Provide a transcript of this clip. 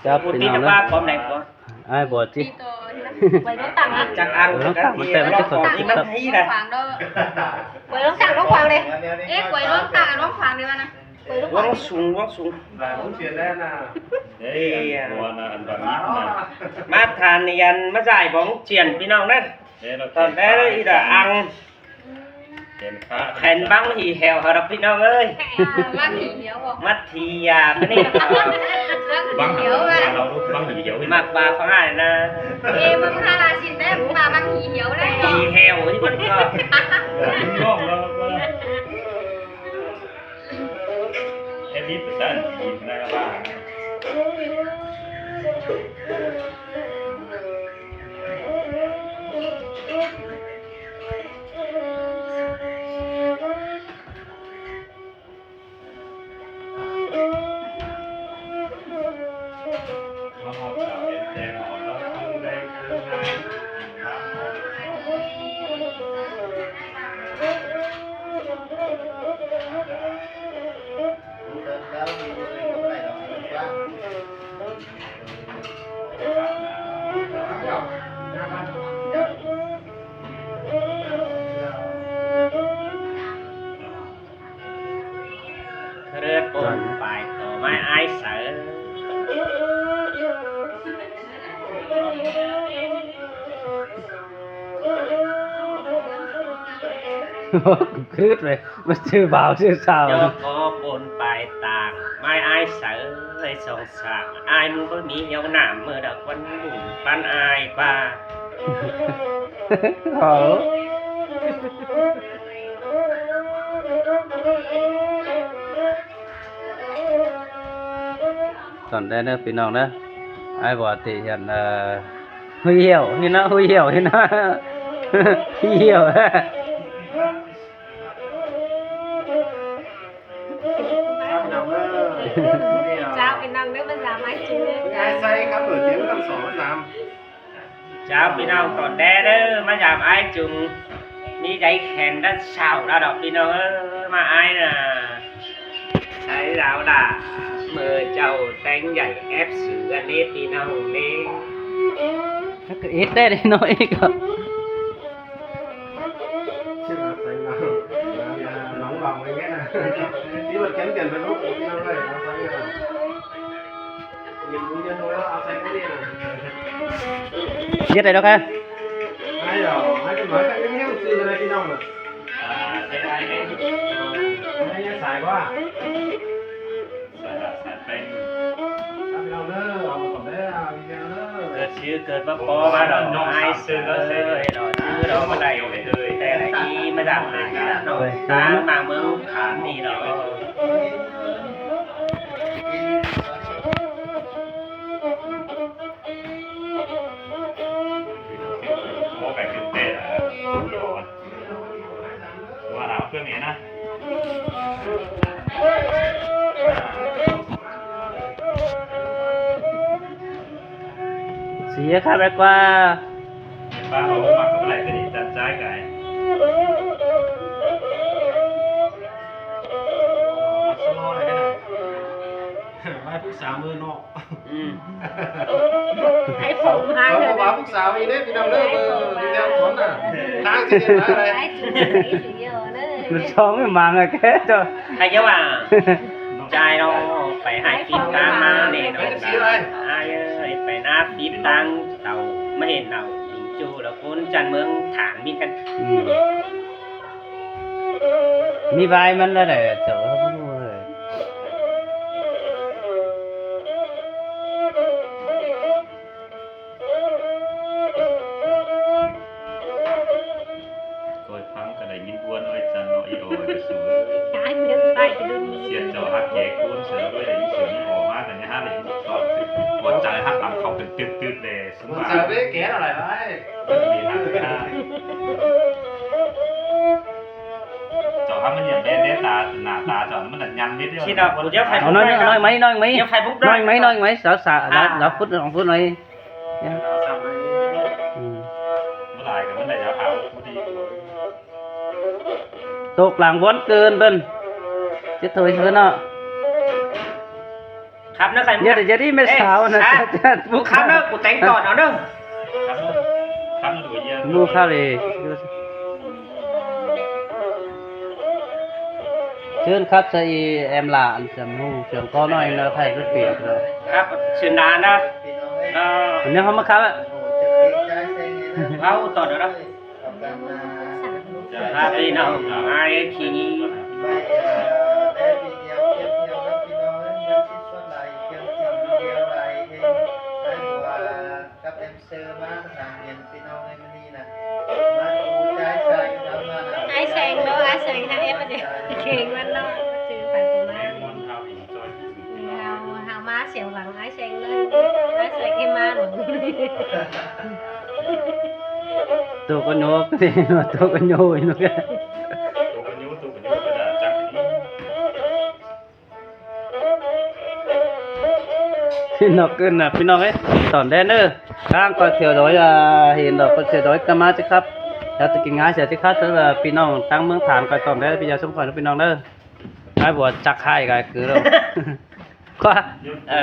ຈັບພີ່ນ້ອງເດີ ອ້າຍບອດຕິ ໄວ້ລົງຕັງ ຈັກອັນ ເອີ ລົງຕັງ ມັນແຕ່ມັນຈະເຂົ້າ ນີ້ມັນທີ່ນະ ໄວ້ລົງຕັງ ລົງຂວາງເດ້ ເອ ໄວ້ລົງຕັງ ລົງຂວາງເດ້ວ່ານະ ໄວ້ລົງຂວາງ ລວງສູງ ລວງສູງ ຫຼາຍຄົນເສຍແລ້ວນະ ເອີ ອັນບັງນີ້ນະ ມາທານນີ້ ອັນມາຈ່າຍຂອງຈຽນພີ່ນ້ອງເດີ ຕອນແລກອີດາອັງ ເຫັນຂາ ແຂນບັງຫີແຫວເຮົາດອກພີ່ນ້ອງເອີຍ ບັງຫີແຫວບໍ່ ມັດຖີຢາມານີ້ ບັງຫີແຫວ ບັງຫີແຫວ ມັກວ່າຟັງອ້າຍນະ ເອ ມຶງຫາລາຊິນໄດ້ ມຶງວ່າບັງຫີແຫວໄດ້ ຫີແຫວອີ່ເພິ່ນກໍ ເຮັດດີປະສານຈີນນະວ່າ ເລີດປົນປາຍຕໍ່ໄມ້ອ້າຍເສີ ຄືດເລີຍ ມັນຊື່ບ່າວຊື່ສາວ ຈອກກໍປົນປາຍຕ່າງ ໄມ້ອ້າຍເສີ ສອງສາມ ອ້າຍມຶງບໍ່ມີເຫ່ວໜາມ ເມື່ອດອກວັນບຸນປານອ້າຍກວ່າ ເອີ ຕອນແລກເດີພີ່ນ້ອງເດີ ອ້າຍບອດຕິເຫັນ ເອີ ຫຸຍຫ່ຽວນີ້ນະ ຫຸຍຫ່ຽວນີ້ນະ ຫຸຍຫ່ຽວ ເຈົ້າ ພີ່ນ້ອງເດີ ມາຢາມອ້າຍຈຸງເດີ ອ້າຍໃສ່ຄັບເປີດເກມທັງສອງທັງສາມ ເຈົ້າ ພີ່ນ້ອງ ຕອນແລກເດີ ມາຢາມອ້າຍຈຸງ ມີໃຈແຂນດັດສາວລາວດອກພີ່ນ້ອງເອີຍ ມາອ້າຍນະ ໃສ່ລາວລະ ເມື່ອເຈົ້າແຕ່ງໃຫຍ່ແອບສືອັນນີ້ພີ່ນ້ອງເດ້ ແລ້ວກໍເອັດໄດ້ເດ້ນ້ອຍກໍ ເຮັດໄດ້ດອກ ໃຫ້ດອກ ໃຫ້ເປັນໜ້ອຍ ໃຫ້ເປັນຫຍັງ ຊື່ອະໄລພີ່ນ້ອງນະ ອ່າ ໃຊ້ໄດ້ ໃຫ້ສາຍວ່າ ເກີດຊື່ເກີດມາພໍມາດອກ ອ້າຍເສື້ອເອີຍ ດອກຊື່ດອກມາໄດ້ເອີຍ ແຕ່ໄດ້ດີມາຈາກໄທນະ ນ້ອງຕາງມາເມືອງຂານນີ້ດອກ ບໍ່ໄປຂຶ້ນເຕະລະ ວ່າເອົາເຄື່ອງນີ້ນະ ເສຍຄ່າແບກກວ່າ ເຫັນວ່າເຮົາບໍ່ມັກກໍບໍ່ໄດ້ ຄືນີ້ຈັດຈ່າຍກາຍ ມັກສະລໍໄດ້ນະ ໄວ້ປຶກສາມື້ນອກ. ອືມ ໄອໂຟນມາເລີຍ ເຂົາວ່າລູກສາວອີກເດ້ພີ່ນ້ອງເດີ ເບິ່ງແນວຄົນນະ ທາງຊິເຮັດມາໄດ້ ມັນຊ່ອງມັນມັງອະແກເຈົ້າ ໃຜຈະວ່າ ຈ່າຍເນາະ ໄປໃຫ້ຟີດຕາມມາແນ່ນອນ ອ້າຍເອີຍ ໄປນາຟີດຕາງເຕົາ ມາເຫັນເອົາ ຢູ່ລະຄົນຈັນເມືອງຖາງມິນກັນ ອືມ ມີບາຍມັນລະແຫຼະເຈົ້າ ຂ້ອຍຟັງກໍໄດ້ຍິນພວນອ້ອຍຈັນເນາະ ອີອອຍກະສູ ຕາຍເມືອງໃຕ້ກະດຸນ ສຽງເຈົ້າຮັກແຈກູນເສືອດ້ວຍ ໄດ້ຍິນສຽງອີອອມາກໍຍັງຫາໄດ້ຍິນຕອນ ຫົວໃຈຮັກຫຼັງເຂົ້າເປັນຕຶບໆແດ່. ເຈົ້າຫາມັນຢ່າງແດ່ໆ ຕາ ໜ້າຕາເຈົ້າມັນນະຍັນນິດດຽວ ຊິດອກ ດຽວໄຟ ເອົາໜ້ອຍໜຶ່ງ ເອົາໜ້ອຍໄໝ ໜ້ອຍໄໝ ດຽວໄຟບຸກ ໜ້ອຍໄໝ ໜ້ອຍໄໝ ສາວໆ ລາວ ລາວຟຸດສອງຟຸດໜ້ອຍ ອືມ ບໍ່ຫຼາຍກໍມັນໄດ້ລາວເອົາ ໂຕກຫຼັງວອນເກີນເພິ່ນ ຈະໂທຍເພິ່ນເນາະ. ຄັບເດີ ໄຂ່ມຸກ ຢ່າ ຢ່າດີແມ່ສາວນະ ເອີ ບໍ່ຄັບເດີ ກູແຕ່ງຕອນເອົາເດີ ຄັບເດີ ບໍ່ຄັບເລີຍ. ເຊີນຄັບ ສະອີແອມຫຼ້າ ອັນສຳຫູສຽງກໍນ້ອຍເນາະ ໃຫ້ເປັນເນາະ ຄັບ ເຊີນນານເນາະ ເອີ ອັນນີ້ເຮົາມາຄັບ ເວົ້າຕອນເດີເນາະ. ພາພີ່ນ້ອງອ້າຍຂີ້ ກັບແອມເຊີມາທາງເຫັນພີ່ນ້ອງໃນມື້ນີ້ນະ ມາດູຈາຍຊາຍກັບເຮົາມານະ ອ້າຍແສງເນາະ ອ້າຍແສງຫາແອມມາເດີ ເກັ່ງມັນເນາະ ຊື່ໄປປະມານ ເຮົາ ເຮົາມາສຽວຫຼັງອ້າຍແສງເລີຍ ອ້າຍແສງເອມາຫຼວງ ໂຕກະໂຍກ ໂຕກະໂຍກ ໂຕກະໂຍກ ໂຕກະໂຍກ ພີ່ນ້ອງເອີ້ນນະ ພີ່ນ້ອງເອີຍ ຕອນແດນເດີ ທາງກໍເທີ່ຽວດອຍ ອ່າ ເຫັນດອກກໍເທີ່ຽວດອຍກໍມາຊິຄັບ ແລ້ວຕະກິນງາເສຍຊິຄັບ ສຳລັບພີ່ນ້ອງທາງເມືອງຖານກໍຕອນແດນ ພີ່ຢາສົມພອນ ພີ່ນ້ອງເດີ ອ້າຍບົວຈັກໄຫ້ກໍຄື ຄວາ ເອີ